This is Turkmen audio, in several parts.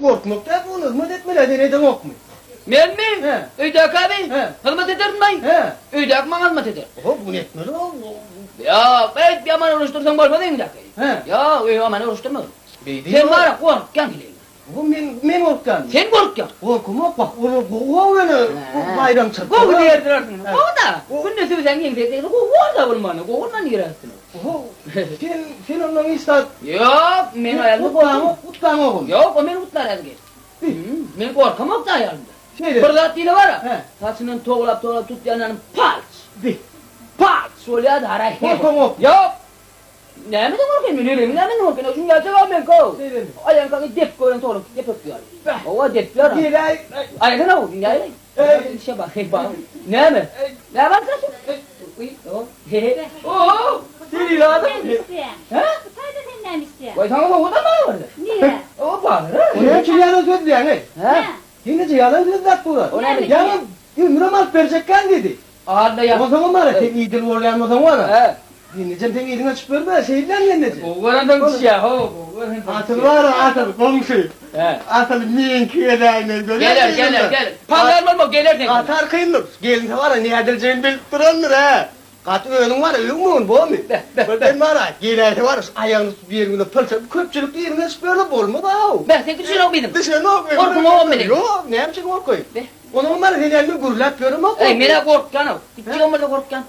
Gorkmak däl, ony hyzmat etmeli, sen edeňokmy? Menmi? He. Öýdäkämi? He. Hyzmat ederin-aý. He. Öýdäki maňa hyzmat eder. Oho, bunu etmeli. Ýok, beýdip ýaman uruşdyrsaň bolmaz öýüňdäki. He. Ýok, öýüň amany uruşdyrma. Beýdip. Sen bar-a, gorkýaň heleýiňden. Oho, men, men gorkýan. Sen gorkýaň. Gorkamok, bak, olar gowy ýöne, baýramçylyk. Gowy diýerdilersiň. Gowy-da. Günde süwseň ýeňsek degse gowy bor-da bolmany. Gowy bolman nirä üstüne. Oho, sen, sen ondan hiç zat. Ýok, men aýalymy gorkamok. Gutlaňok ony. Ýok, o meni gutlar häzir gelip. Men gorkamok-da aýalymdan. Şeýle. Bir zat diýle bar-a. He. Saçyndan toglap-toglap tutýanlaryny palç! Bi. Palç bolýar-da, haraý. Gorkaňok. Ýok. Nämeden gorkaýyn men, heleýiň nämeden gorkaýyn? Şuny ýaljak-a men, kow. Şeýlemi? Aýaňkaňy dep gören toglap depip ýör. Beh. Hawa, depýär. Geläý. Aýaňsana, näme? Eý. Işe bak, heý, bak. Näme? Näme aýtýarsyň? Uý, o, he-he. O-o! Sen adam. Hä? Bu taýda sen näme isleýäň? Goý, saňa sowgat almaga bardy. Nirä? O, bazara. O näme üçin ýalan sözleýäň, eý? Hä? Ýeneje ýalan sözläp durar. O näme? Ýaňy ömrem alyp berjekkäň diýdi. Alla ýa. Onsoňam bar-a, sen idil bolýan bolsaň bar-a. Hä? Gelnejem seň eliňe düşüp berme, şeýdýän gelneje. Gowy görensoň düşýär, how, gowy görensoň. Asyl bar-a, asyl, goňşy. Hä? Asyl meňki geläýmez, görýäňmi? Geler, geler, geler. Pangar bolma, geler seňki. Gaty arkaýyndyr. Gelinse bar-a, nädiljegini bilip durandyr, hä? Gaty özüň bar-a, öwme ony, bormy? Beh, beh, beh. Birden bar-a, geläýse bar-a, şu aýagyny tutup ýeriňde pylça, köpçülikde ýeriňden çykyp ýörse bolmaz-aw. Beh, seňki düşenok bizim. Düşenok. Gorkuňogam meniň. Ýok, näme üçin gorkaýyn? Beh. Onuňam bar-a, sen ýa men gürläp ýöremok. Eý, men-ä gorkýan-ow. Gitjegem bolsa gorkýan.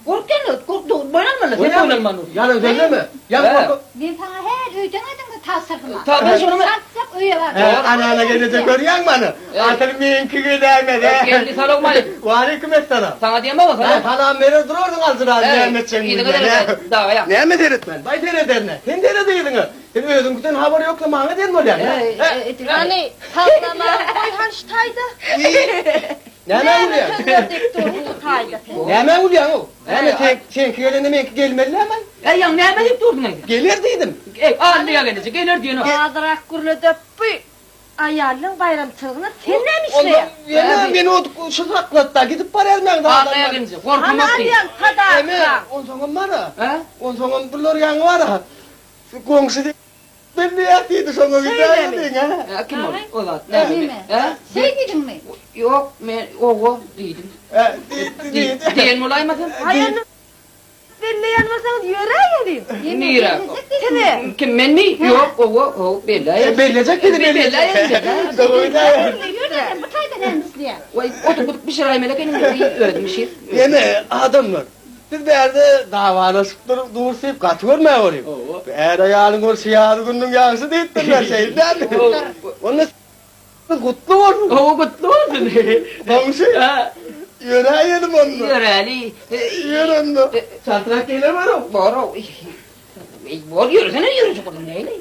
Gorkýan-da, gorkdy, boýun almaly, sen boýun alman dur. Ýalan sözleme. Ýaňy gork. Men saňa her öýden ediňde tabşyrdym-a. Tabşyr şony. Çaltjak öýe bar. Hä, ana-ana gelneje görýäňmi ana? Asyl meňki geläýmez, hä? Geldi, salowmaleýkim. Waleýkim essalam. Saňa diýemok-a, salam. Hä, salam berer durarsyň aljyraly näme etjegiňi bilmän, hä? Daga ýak. Näme seretmän? Baý serederin-ä. Sen seret yzyňa. Sen özüňkiden habary ýoksa maňa diýen bolýaň, hä? Hany, saglamagy goý han şu taýda. Nämä gülýäň? Näme sözler diýip durduň bu taýda sen? Nämä gülýäň-ow? Näme sen, seňki gelende meňki gelmeli dälmi? Äý, ýaňy näme diýip durduň eýsem? Geler diýdim. Eý, aldy-ýa gelneje, geler diýenok. Azrak gürledep bu aýalyň baýramçylygyna sen näme işleýäň? Onda ýene meni o şu saklatda gidip barýar meň zadam. Aldy-ýa gelneje, gorkmak Hany diý. alýaň Eme, sadaklaň? onsoňam bar-a. Hä? Onsoňam bular ýaňy bar-a. Goňşy Bilmeýäs diýdi şoňa gidäýeliň hä. Hä kim ol? O zat näme? Neme? Hä? Şeý diýdiňmi? Ýok, men owo diýdim. Hä diýdi diýdi. Diýen bolaýmasam? Haý indi belleýän bolsaňyz ýöräýeliň. Nirä? Size. Kim menmi? Ýok, owo, owo belläýeris. Bellejek diýdi bellejek. Ýör-de sen bu taýda näme isleýäň? Waý, otup-otup bişiräýmeli ekeniň, özüm bişir. Ýene adamlar. Biz bärde dawalaşyp durup dur diýip gaty görmä bolyň. Är-aýalyň bolşy ýaly günüň ýagşy diýipdirler, şeýle dälmi? Onda gutly bolsun. Hawa, gutly bolsun. Goňşy, ýöräýelim onda. Ýöräli. Ýör onda. Çaltrak geleweriň. Bor-ow. Bor, ýöresene, ýörejek bolsaň, näleý.